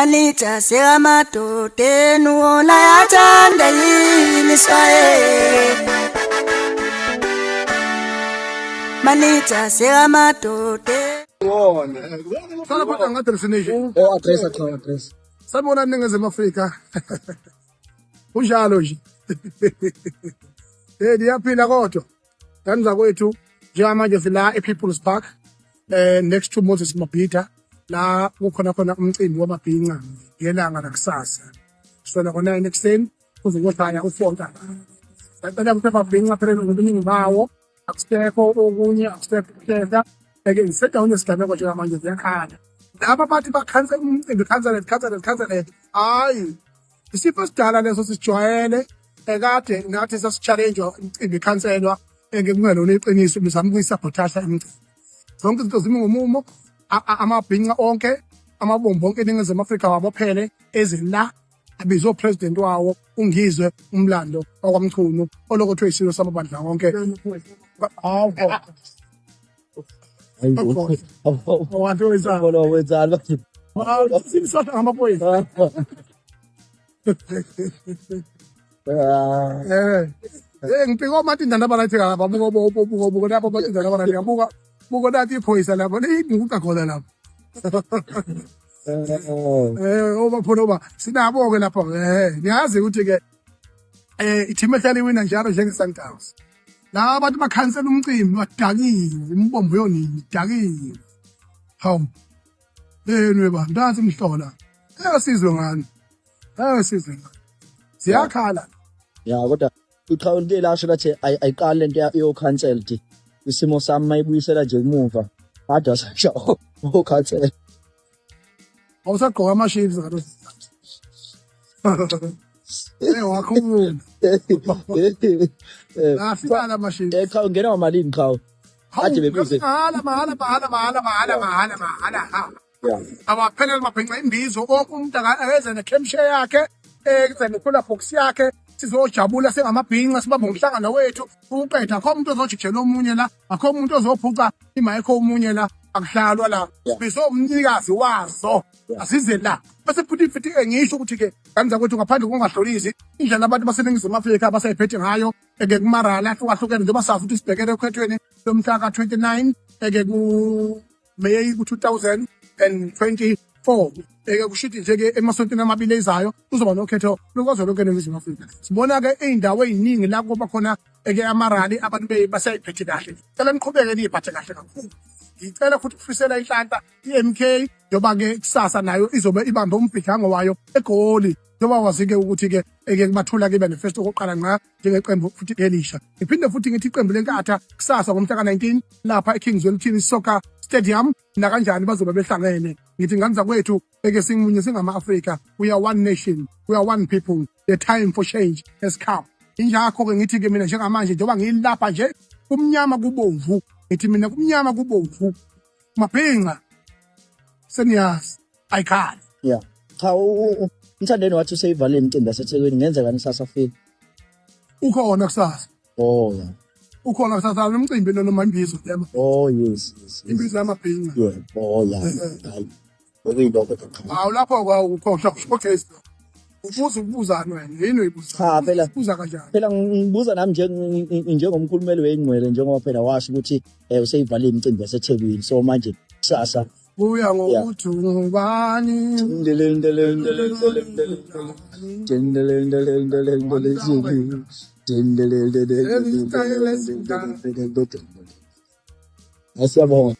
Manitha sekamadodeni wona yathanda yini Israyeli. Manitha sekamadodeni. Wona. Sala phatha ngadress nation. Oh, address cha address. Sanibona Ningizimu Afrika. Kunjalo nje. Eh niyaphila kodwa. Ngani zakwethu njengamanje sila ePeople's Park next to Moses Mabhida la kukhona khona umcimbi wamabhinca ngelanga lakusasa. Sona ngo-9 ekuseni kuze kuyoshaya u-4 ntambama. Sacela ukuthi amabhinca phela ngobuningi bawo akusekho okunye akusekho ukuhlehla. Eke ngisendaweni yesigameko njengamanje ziyakhala. Laba bathi bakhansela umcimbi khanseled khanseled khanseled. Hhayi isifo esidala leso sijwayele ekade ngathi sasi-challenge imicimbi ikhanselwa engekungelona iqiniso bezama ukuyisabotasha imicimbi. Zonke izinto zimi ngomumo, amabhinca onke amabombo onke eNingizimu Afrika wabophele eze la abizwe upresident wawo uNgizwe umlando wakwaMchunu olokothiwe isilo samabandla wonke. Hawu Awantu wenzani? Wona wenzani? Hawu sinisona ngamaphoyisa. Ah, Ngipika omatindana abarathi lapha buka buka buka buka lapho amatindana abarathi buka buka nathi iphoyisa lapho leyinguqa khona lapho. Obaphona oba sinabo ke lapho niyazi ukuthi ke i-team ehlala iwina njalo njenge Sundowns. Laba abantu bakhansela umcimbi badakiwe imibombo yonini idakiwe. Hawu. Yenu bantu nansi imhlola. Eyasizwe ngani? Eyasizwe ngani? Ziyakhala. Ya kodwa cha ulike lasho lathi ayiqali lento yo cancelled. Isimo sami mayibuyisela nje emuva. Kade wasasha o cancel. Awusagqoka ama-shades ngaleso sikhathi. Wakhuluma. Afika la ama-shades. Cha ungena ngamalini cha? Kade bebuze. Mahala mahala mahala mahala mahala mahala mahala. ha. Yeah. Awaphelele mabhinca imbizo wonke umuntu akeze nekhemshe yakhe eze ne-cooler box yakhe sizojabula singamabhinca sibambe umhlangano wethu uqeda akho umuntu ozojijela omunye la akho umuntu ozophuca imayikho omunye la akudlalwa la Yeah. bizo umnikazi wazo asize la bese futhi futhi ngisho ukuthi ke kanza kwethu ngaphandle kokungahlolizi indlela abantu baseNingizimu Afrika abasayiphethe ngayo eke kumarala ahlukahlukene njengoba sazi ukuthi sibhekene okhethweni lomhla ka-29 eke ku May ku-2024 eke kusho ukuthi nje-ke emasontweni amabili ezayo kuzoba nokhetho lukazwelonke eNingizimu Afrika. Sibona-ke iy'ndawo ey'ningi la kuba khona eke amarali abantu basayiphethe kahle. Cela niqhubeke niyiphathe kahle kakhulu. Ngicela futhi ukufisela inhlanhla i-MK njengoba-ke kusasa nayo izobe ibambe umbhidango wayo eGoli. Njengoba wazi-ke ukuthi-ke eke kubathula ke manifesto okokuqala ngqa njengeqembu futhi elisha. Ngiphinde futhi ngithi iqembu leNkatha kusasa ngomhla ka-19 lapha eKing Zwelithini Soccer Stadium nakanjani bazobe behlangene. Ngithi ngane zakwethu eke singumunye singama-Afrika, we are one nation, we are one people, the time for change has come. Injakho-ke ngithi-ke mina njengamanje njengoba ngilapha nje kumnyama kubomvu, ngithi mina kumnyama kubomvu, mabhinca seniyazi ayikhali. Yeah. Cha uMthandeni wathi useyivalile imicimbi yaseThekwini ngenzeka nisasa afike. Ukhona kusasa. Oh yeah. Ukhona kusasa nomcimbi noma imbizo yama. Oh yes yes. yes. Imbizo yamabhinca. Yeah. Oh yeah. Hayi. Okuyilokho cha. Hawu lapho kwawukhohlwa okay. Ubuza ukubuzani wena? Yini uyibuza? Cha phela Ubuza kanjani? phela ngibuza nami njengomkhulumeli wengcwele njengoba phela washo ukuthi useyivalile imicimbi yaseThekwini so manje kusasa Kuya ngokuthi ungubani. Siyabonga.